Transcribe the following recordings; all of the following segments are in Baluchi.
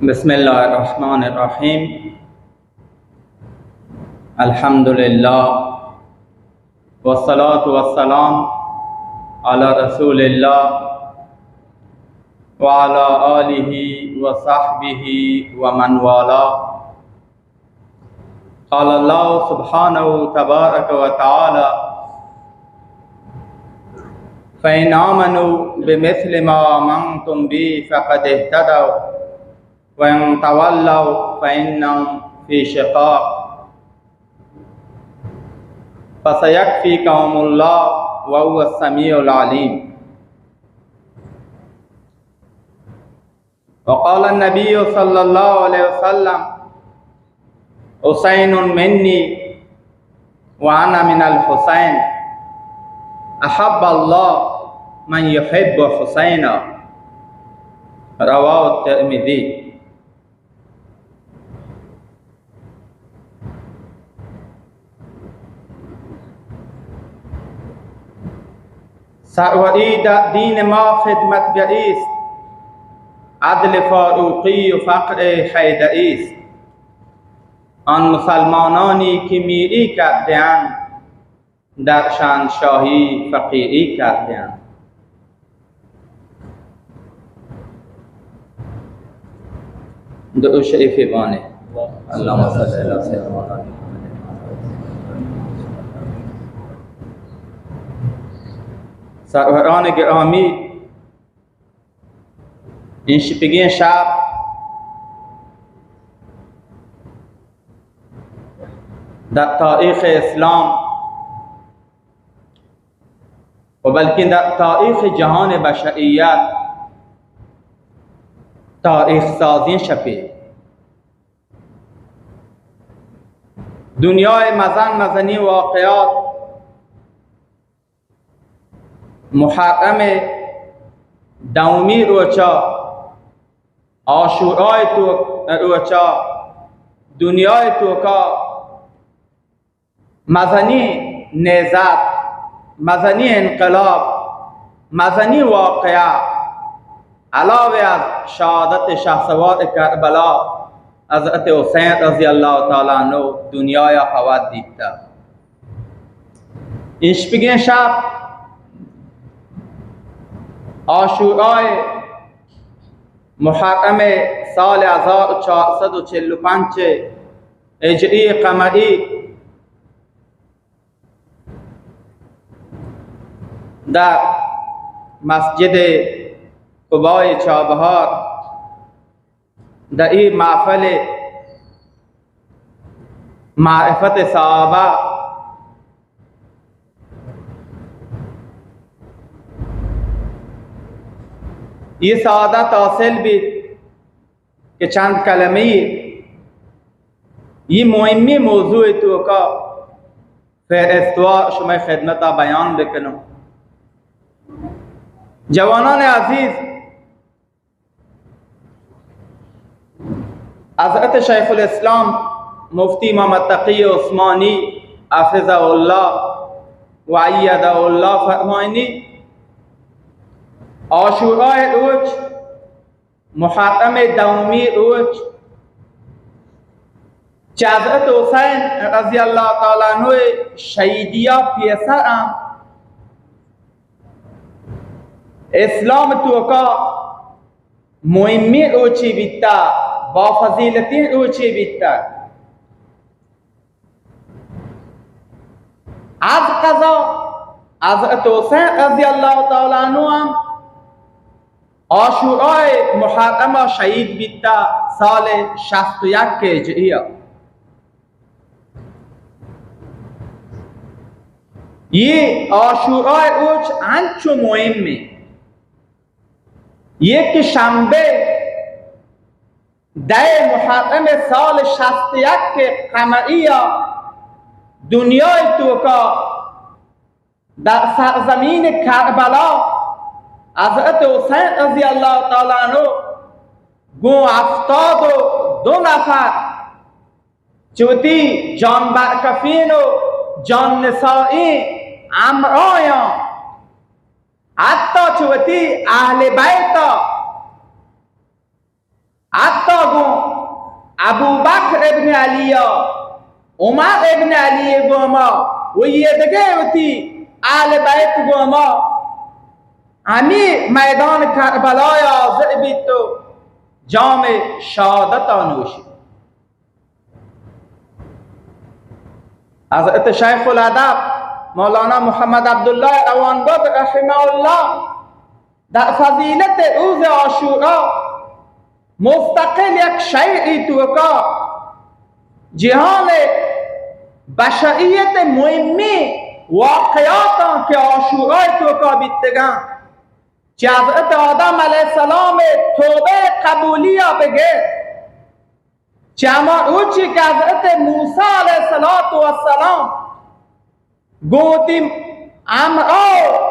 بسم الله الرحمن الرحيم. الحمد لله، والصلاة والسلام على رسول الله وعلى آله وصحبه ومن والاه. قال الله سبحانه تبارك وتعالى: فإن آمنوا بمثل ما آمنتم به فقد اهتدوا وإن تولوا فإنما هم في شقاق فسيكفيكهم الله وهو السميع العليم. وقال النبي صلى الله عليه وسلم: حسين مني وأنا من الحسين، أحب الله من يحب حسينا. رواه الترمذي. سروری در دین ما خدمتگری است، عدل فاروقی و فقر حیدری است. آن مسلمانانی که میری کرده‌اند، در شاهنشاهی فقیری کرده‌اند. درود شریف بانید. اللهم صل علی سیدنا محمد. سروران گرامی، این شپگین شب در تاریخ اسلام و بلکن در تاریخ جهان بشریت تاریخ سازین شپی. دنیای مزن مزنی واقعات محرم دومی روچا، عاشورای تو روچا دنیای توکا مزنی نهضت، مزنی انقلاب، مزنی واقعه، علاوه از شهادت شهسوار کربلا، حضرت حسین رضی الله تعالی عنہ دنیایا پود دیتا. این شپگین شب عاشورای محرم سال هزار و چهارصد و چهل و پنج هجری قمری در مسجد قبای چابهار در این محفل معرفت صحابه، یہ سعادت حاصل بیت کہ چند کلمہ یہ مہمی موضوع توکا فہرستوار شمئے خدمتا بیان بکنوں. جوانان عزیز، حضرت شیخ الاسلام مفتی محمد تقی عثمانی حفظہ اللہ و ایدہ اللہ فرمائنی، عاشورائے روچ، محرم دومی روچ، چہ حضرت حسین رضی اللہ تعالی عنہ شہیدیا پیسر ہم اسلام توکا مہمی روچے بیتا، با فضیلتیں روچے بیتا. از قضا حضرت حسین رضی اللہ تعالی عنہ ہم عاشورائے محرم شہید بیتا سال شست و یک ہجری. یہ عاشورائے روچ انچو مہمیں، یک شنبہ دہ محرم سال شست یک قمری دنیای توکا در سرزمین کربلا حضرت حسین رضی اللہ تعالی عنہ گوں ہفتاد و دو نفر چہ وتی جان برکفین و جان نثاریں ہمراہیاں، حتی چہ وتی اہل بیتا، حتی ابوبکر ابن علی ءَ، عمر ابن علی ءِ گوما و یہ دگہ وتی اہل بیت گوما ہمے میدان کربلا ءَ حاضر بیت و جام شہادت ءَ نوشی۔ حضرت شیخ الادب مولانا محمد عبداللہ روانبد رحمہ اللہ در فضیلت روز عاشورا مستقل یک شعری توکا جہان بشریت مہمی واقعاتاں کہ عاشورا توکا بیتگاں، چہ حضرت آدم علیہ السلام توبہ قبولی ءَ بگر، چہ ہما روچی کہ حضرت موسیٰ علیہ الصلوۃ والسلام گوں وتی ہمراہ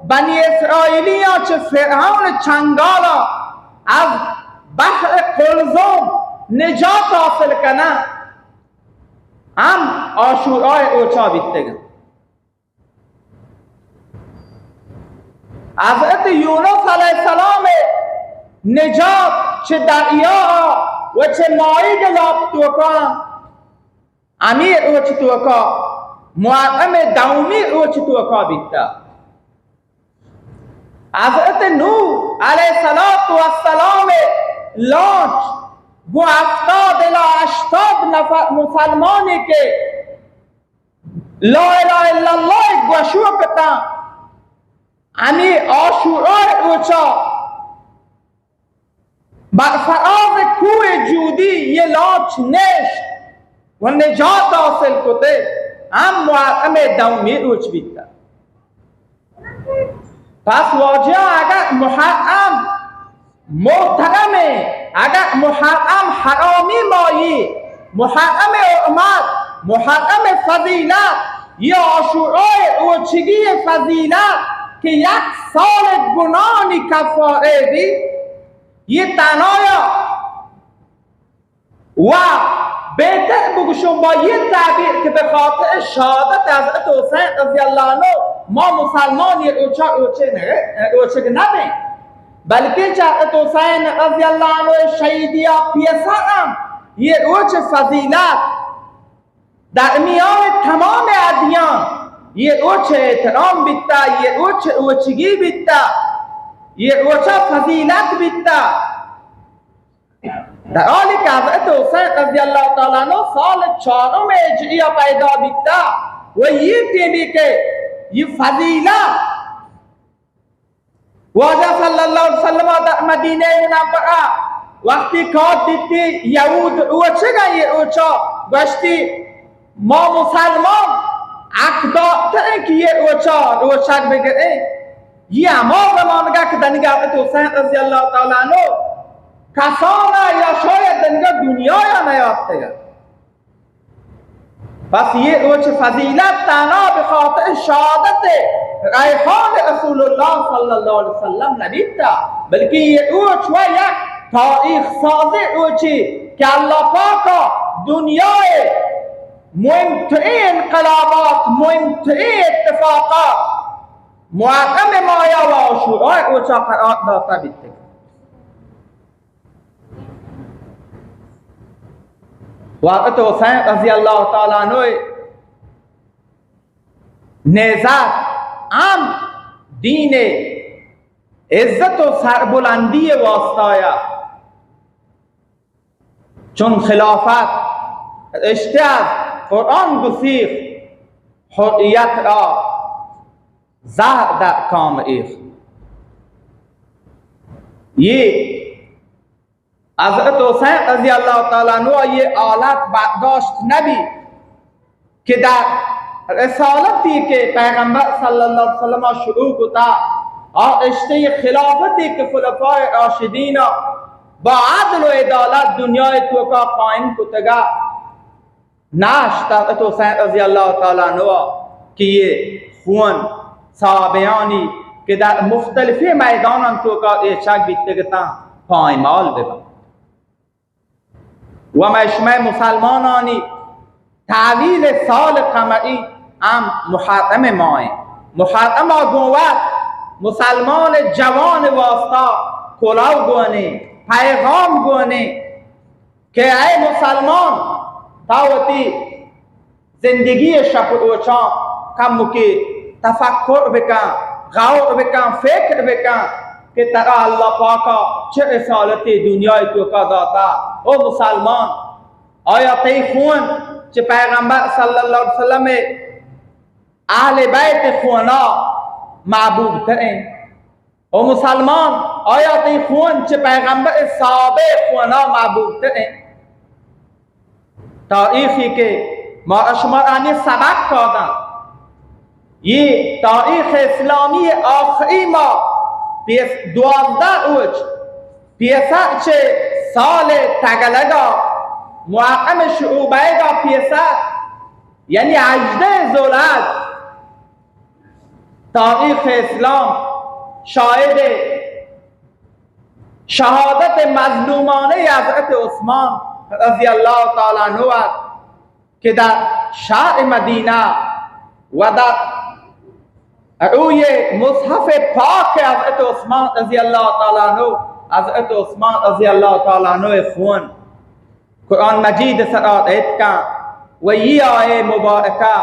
بنی اسرائیلیاں چہ فرعون چنگالا از بحر قلزم نجات حاصل کناں، ہم عاشورائے روچا بیتگاں۔ حضرت یونس علیہ السلام نجات چہ دریا و چہ ماہیگ لاپ توکا ہمے روچ توکا محرم دومی روچ توکا بیتا۔ حضرت نوح علیہ الصلوۃ والسلام لانچ گوں ہفتاد الی ہشتاد نفر مسلمانی کہ لا الہ الا اللہ گوشوک اتاں، ہمے عاشورا روچا بر فراز کوہ جودی یہ لانچ نشت و نجات حاصل کتے، ہم محرم دومی روچ بیتا۔ پس واجہ، اگر محرم محترمیں، اگر محرم حرامی ماہی، محرم حرمت، محرم فضیلت، یہ عاشورائے روچگی فضیلت کہ یک سال گناہانی کفارہ بی، یہ تنایا و بہتر بگوشوں با یہ تعبیر کہ بہ خاطر شہادت حضرت حسین رضی اللہ عنہ ما مسلمان یہ روچا روچے نہ، روچگ نہ بیں، بلکہ چہ حضرت حسین رضی اللہ عنہ شہیدیا پیسر ہم یہ روچ فضیلت در میان تمام ادیان یہ روچ احترام بیتا، یہ روچ روچگی بیتا، یہ روچا فضیلت بیتا۔ در حالی کہ حضرت حسین رضی اللہ تعالی عنہ سال چہارم ہجری پیدا بیتا و یہ ٹیمی کہ یہ فضیلت واجہ صلی اللہ علیہ وسلم در مدینہ منورہ وقتی کار دیتی یہود روچگا یہ روچا گوشتی، ما مسلمان حق دارتیں کہ یہ روچا روچگ بگریں۔ یہ ہما زمانگا کہ دنگا حضرت حسین رضی اللہ تعالی عنہ کسانا یا شاید دنگا دنیا یا نیاتگا۔ پس یہ روچ فضیلت تنہا بہ خاطر شہادت ریحان رسول اللہ صلی اللہ علیہ وسلم نبیتا، بلکہ یہ روچ و یک تاریخ سازی روچی کہ اللہ پاکا دنیائے مہمترین انقلابات، مہمترین اتفاقات محرم ماہا و عاشورائے روچا قرار داتا بیتگ۔ و حضرت حسین رضی اللہ تعالی عنہ نہضت ہم دین عزت و سربلندی واسطہ یا چون خلافت رشتہ از قرآن گسیخت، حریت را زہر در کام ریخت۔ یہ حضرت حسین رضی اللہ تعالی عنہ یہ حالت برداشت نبی کہ در رسالتی کہ پیغمبر صلی اللہ علیہ وسلم شروع کتا، آ رشتہ خلافتی کہ خلفاء راشدین با عدل و عدالت دنیا توکا قائم کتگا، ناشت حضرت حسین رضی اللہ تعالی عنہ کہ یہ خون صحابیانی کہ در مختلفی میدانان توکا ریچگ بیتگتاں پائمال ببن۔ و مئے شمئے مسلمانانی تحویل سال قمری ہم محرم ماہیں۔ محرم گوں وت مسلمان جوان واسطہ کلاو گونے، پیغام گونے، کہ اے مسلمان، تو وتی زندگی ءِ شپ ءُ روچاں کمکے تفکر بکن، غور بکن، فکر بکن کہ ترا اللہ پاک ءَ چہ رسالتے دنیا ءِ توکا داتا۔ او مسلمان، آیا تئی خون چہ پیغمبر صلی اللہ علیہ وسلم ءِ اہل بیت ءِ خونا محبوب تر انت؟ او مسلمان، آیا تئی خون چہ پیغمبر ءِ صحابہ ءِ خونا محبوب تر انت؟ تاریخی کہ ما شما ہمے سبق کاداں، یہ تاریخ اسلامی آخری ما پیس دوازدہ روچ پیسر چہ سال تگلگا، محرم شروع بیگا پیسر، یعنی ہژدہ ذوالحج، تاریخ اسلام شاہد شہادت مظلومانہ حضرت عثمان رضی اللہ تعالی عنہ ات کہ در شہر مدینہ و در روی مصحف پاک حضرت عثمان رضی اللہ تعالی عنہ، حضرت عثمان رضی اللہ تعالی عنہ خون قرآن مجید سرا اتکاں و یہ آیہ مبارکہ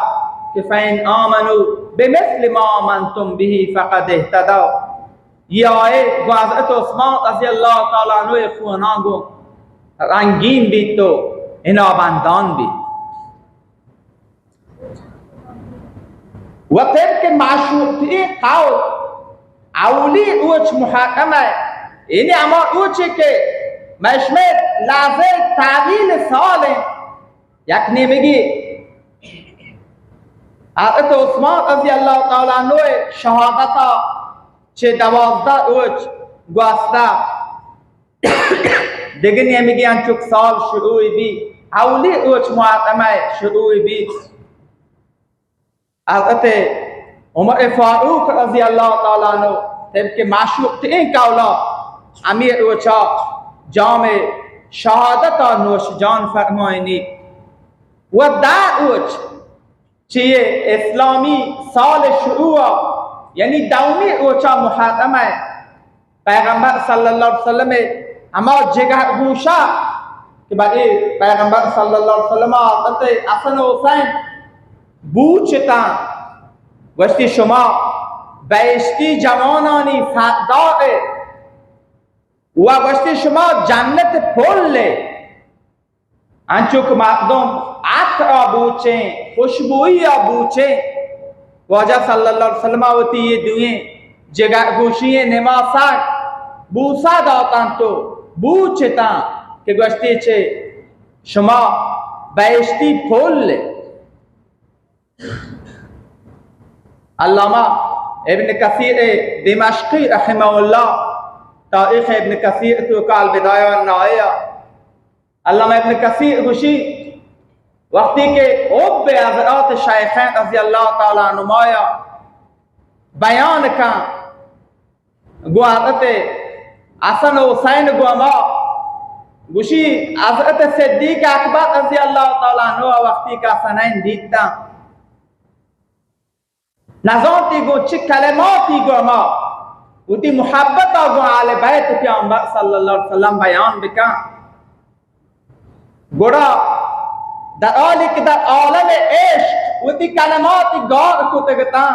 کہ فَإِنْ آمَنُوا بِمِثْلِ مَا آمَنْتُمْ بِهِ فَقَدِ اهْتَدَوْا، یہ آیہ گوں حضرت عثمان رضی اللہ تعالی عنہ خوناں گوں رنگین بیت و ہنابندان بیت۔ و طبق مشہورترین قول، اولی روچ محرم ءِ، یعنی ہما روچے کہ مئے شمئے لحظہ تحویل سال انت، یک نیمگی حضرت عثمان رضی اللہ تعالی عنہ ءِ شہادتا چہ دوازدہ روچ گوستہ، دگہ نیمگی انچک سال شروع بی، اولی روچ محرم ءِ شروع بی۔ حضرت عمر فاروق رضی اللہ تعالی عنہ، طبق مشہور ترین قولا، ہمے روچا جام شہادتا نوش جان فرمائنی و دہ روچ چہ یہ اسلامی سال شروع، یعنی دومی روچا محرم ءِ، پیغمبر صلی اللہ علیہ وسلم ءِ ہما جگر گوشا کہ بلے پیغمبر صلی اللہ علیہ وسلم ءَ حضرت حسن و حسین بوچتاں، گوشتی، شما بہشتی جوانانی سردار ءِ، و گوشتی، شما جنت پل ءِ۔ انچو کہ مردم عطر ءَ بوچیں، خوشبوئی ءَ بوچیں، واجہ صلی اللہ علیہ وسلم ءَ وتی یہ دوئیں جگر گوشی ءِ نماسگ بوسہ داتنت و بوچتاں کہ گوشتی، چہ شما بہشتی پل۔ علامہ ابن کثیر دمشقی رحمہ اللہ تاریخ ابن کثیر توکا البدایہ والنہایہ، علامہ ابن کثیر گوشی، وقتی کہ حب حضرات شیخین رضی اللہ تعالی عنہما بیان کن، گوں حضرت حسن و حسین گوں ہما، گوشی، حضرت صدیق اکبر رضی اللہ تعالی عنہ وقتی کہ حسنین دیتاں، نزانتی گوں چہ کلماتی گوں ہما وتی محبت ءَ گوں اہل بیت پیامبر صلی اللہ علیہ وسلم بیان بکن۔ گڑا در حالی کہ در عالم عشق وتی کلماتی گار کتگ اتاں،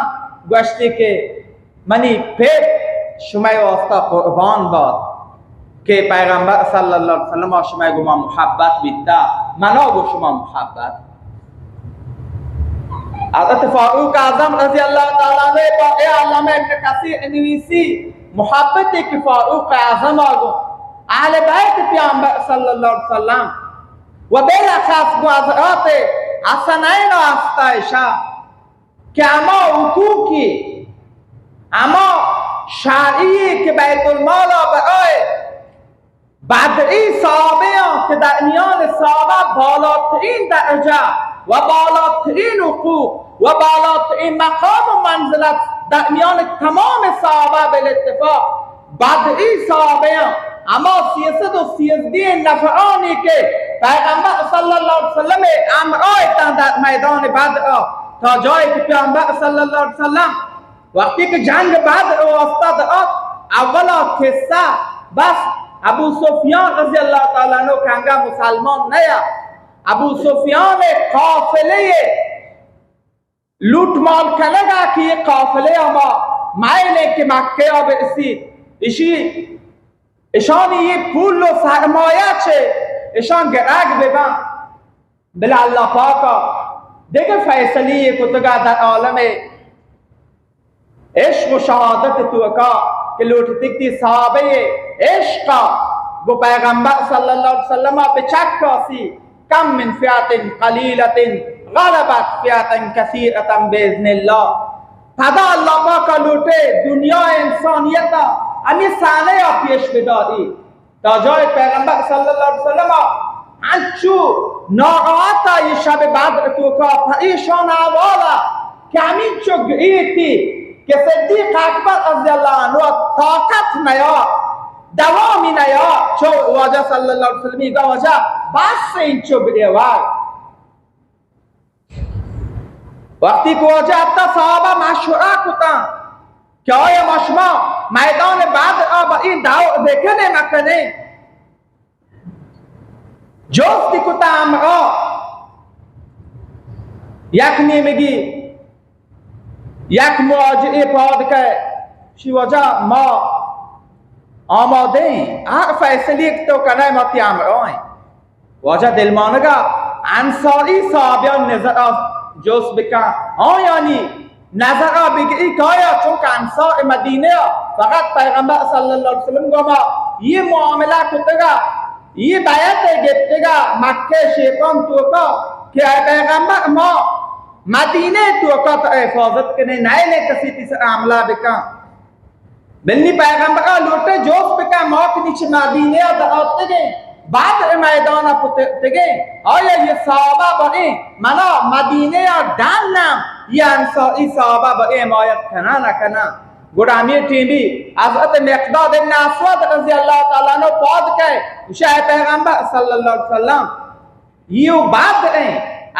گوشتی کہ منی پت شمئے واسطہ قربان بات کہ پیغمبر صلی اللہ علیہ وسلم ءَ شمئے گوما محبت بیتا، منا گوں شما محبت۔ حضرت فاروق اعظم رضی اللہ تعالی عنہ، با اے علامہ ابن کثیر نویسی، محبت کہ فاروق اعظم ءَ گوں اہل بیت پیامبر صلی اللہ علیہ وسلم و بالاخص گوں حضرات حسنین و ہستہ شاہ کہ ہما حقوقی، ہما شرعی کہ بیت المال ءَ برائے بدری صحابیاں کہ در میان صحابہ بالاترین درجہ و بالاترین حقوق و بالاترین مقام و منزلت در میان تمام صحابہ بالاتفاق بدری صحابیاں، ہما سیصد و سیزدہ نفرانی کہ پیغمبر صلی اللہ علیہ وسلم ہمراہ اتاں در میدان بدر، تا جائے کہ پیغمبر صلی اللہ علیہ وسلم وقتی کہ جنگ بدر واسطہ دات، اولا قصہ بس ابو سفیان رضی اللہ تعالی عنہ کہ انگا مسلمان نیا۔ ابو سفیان قافلے لوٹ مال کنگا کہ یہ قافلے ہما مائلے کہ مکہ بے اسی، اشی، اشانی یہ پول و سرمایہ چے اشان گرگ ببن۔ بلے اللہ پاکا دگہ فیصلے کتگا در عالم عشق و شہادت توکا کہ لوٹتگ تی صحابہ عشقا گو پیغمبر صلی اللہ علیہ وسلم بچکاسی، کم من فئة قلیلة غلبت فئة کثیرة بإذن اللہ۔ پدا اللہ پاکا لوٹے دنیا انسانیتا ہمیں سانحہ پیش بداری۔ تا جاہ پیغمبر صلی اللہ علیہ وسلم انچو ناراحت یہ شب بدر توکا پریشان احوالا کہ ہمینچو گریتی کہ صدیق اکبر رضی اللہ عنہ طاقت نیا، دوامی نیا، چو واجہ صلی اللہ علیہ وسلم گا واجہ بس انچو گریوار۔ وقتی کہ واجہ حتی صحابہ مشورہ کتاں کہ آیا ما شما میدان بدر آ با این دعوت بکنیں نکنیں؟ جستی کتاں امرا یک نیمگی یک مواجہے پاد کہ شی واجہ ما آمادہ ایں، ہر فیصلے کہ تو کنئے ما تی امرا ایں۔ واجہ دلمانگا انصاری صحابیان نظر آ جست بکن، آیانی نظر آ بگئی کہ آیا چونکہ انصار مدینہ آ فقط پیغمبر صلی اللہ علیہ وسلم گوما یہ معاملہ کتگا، یہ بیعت گپتگا مکہ شیطان توکا کہ اے پیغمبر ما مدینہ توکا تو حفاظت کنے، نئے کسی تی سر حملہ بکن۔ بلے پیغمبر ء لوٹے جوست بکن، ما کہ نی چہ مدینہ ء در آتگیں، بدر میدان ء پترتگیں، آیا یہ صحابہ بئیں منا مدینہ ء ڈن نہ، یہ انصاری صحابہ بئیں حمایت کناں نہ کناں؟ گڑا ہمے ٹیمی حضرت مقداد ابن اسود رضی اللہ تعالی عنہ پاد کئے، گوشے اے پیغمبر صلی اللہ علیہ وسلم، یہ و بدر ایں،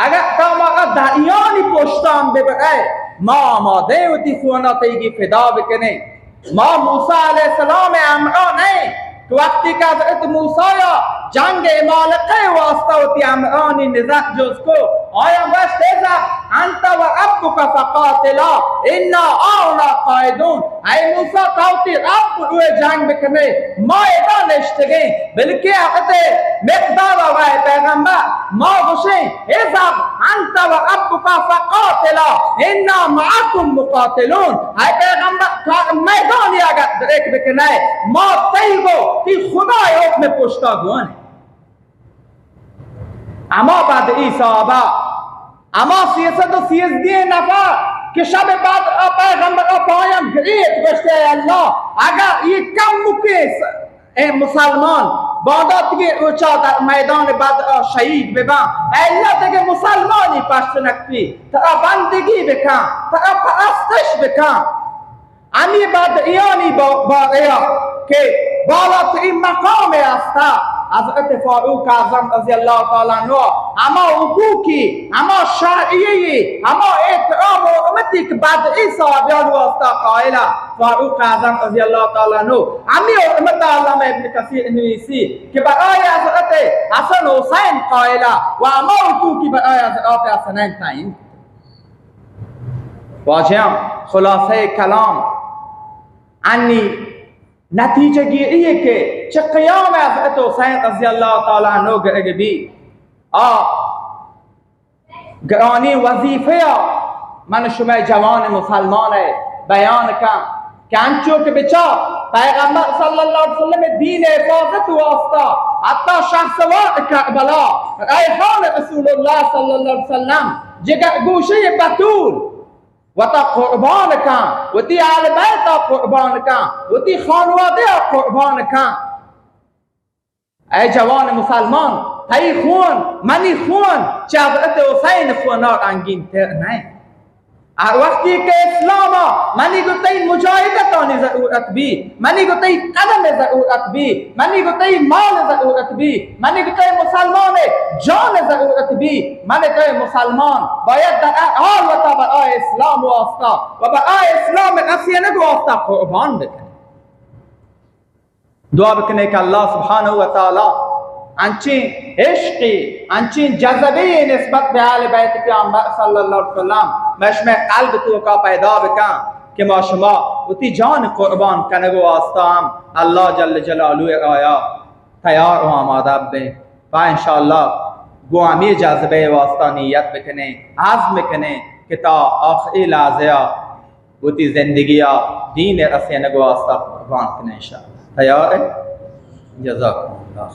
اگر تو مارا دریانی پشتان ببرئے، ما آمادہ ایں وتی خونا تئیگی فدا بکنیں۔ ما موسی علیہ السلام ہمراہ نئیں کہ وقتی کہ حضرت موسی یا جنگ عمالقہ واسطہ وتی ہمراہانی نظر جست کو، آیا گوشت، اذهب انت و ربک فقاتلا انا هاهنا قاعدون۔ اے موسی، تو وتی رب روئے جنگ بکنے، ما ادا نشتگیں۔ بلکہ حضرت مقداد ء گوشت، اے پیغمبر، ما گوشیں، اذهب انت و ربک فقاتلا انا معکم مقاتلون۔ اے پیغمبر، تو میدانی اگر درک بکنئے، ما تئی گو تی خدای حکم پشتا گوانیں۔ ہما بدری صحابہ، ہما سیصد و سیزدہ نفر کہ شب بدر ء پیغمبر ء پایان گریت، گوشت، اے اللہ، اگر یہ کمکیں س-، اے مسلمان بانداتگیں روچا در میدان بدر ء شہید بباں، اے اللہ، دگہ مسلمانی پشت نکپی، ترا بندگی بکن، ترا پرستش بکن۔ ہمے بدریانی با-، بارہ ء کہ بالاترین مقام ہستا، حضرت فاروق اعظم رضی اللہ تعالی عنہ، ہما حقوقی، ہما شرعی، ہما احترام و حرمتی کہ بدری صحابیان واسطہ قائل ء، فاروق اعظم رضی اللہ تعالی عنہ، ہمے حرمت علامہ ابن کثیر نویسی کہ برای حضرت حسن حسین قائل ء و ہما حقوقی برای حضرات حسنین تعین۔ واجہاں، خلاصہ کلام انی نتیجہ گیری ہے کہ چہ قیام حضرت حسین رضی اللہ تعالی عنہ گرگ بی، آ گرانی وظیفہ ء من شمئے جوان مسلمان ء بیان کن کہ انچو کہ بچار پیغمبر صلی اللہ علیہ وسلم دین حفاظت واسطہ حتی شہسوار کربلا، ریحان رسول اللہ صلی اللہ علیہ وسلم، جگر گوشہ بتول، وتا قربان کن، وتی آل بیت ء قربان کن، وتی خانوادہ ء قربان کن۔ اے جوان مسلمان، تئی خون، منی خون چہ حضرت حسین خونا رنگین تر نہ۔ ہر وقتی کہ اسلام ء منی گو تئی مجاہدتانی ضرورت بی، منی گو تئی قدم ضرورت بی، منی گو تئی مال ضرورت بی، منی گو تئی مسلمان جان ضرورت بی، من تئی مسلمان باید در ہر حال وتا برای اسلام واسطہ و برای اسلام رسینگ واسطہ قربان بکن۔ دعا بکنے کہ اللہ سبحانہ و تعالی انچیں عشقی، انچیں جذبے نسبت بہ اہل بیت پیامبر صلی اللہ علیہ وسلم مئے شمئے قلب توکا پیدا بکن کہ ما شما وتی جان قربان کنگ واسطہ ہم اللہ جل جلالہ رایا تیار و آمادہ بیں۔ و انشاءاللہ گوں ہمے جذبے واسطہ نیت بکنیں، عزم بکنیں کہ تا آخری لحظہ وتی زندگی ء دین ء رسینگ واسطہ قربان کنیں انشاءاللہ۔ تیار ہے؟ جزاکم اللہ۔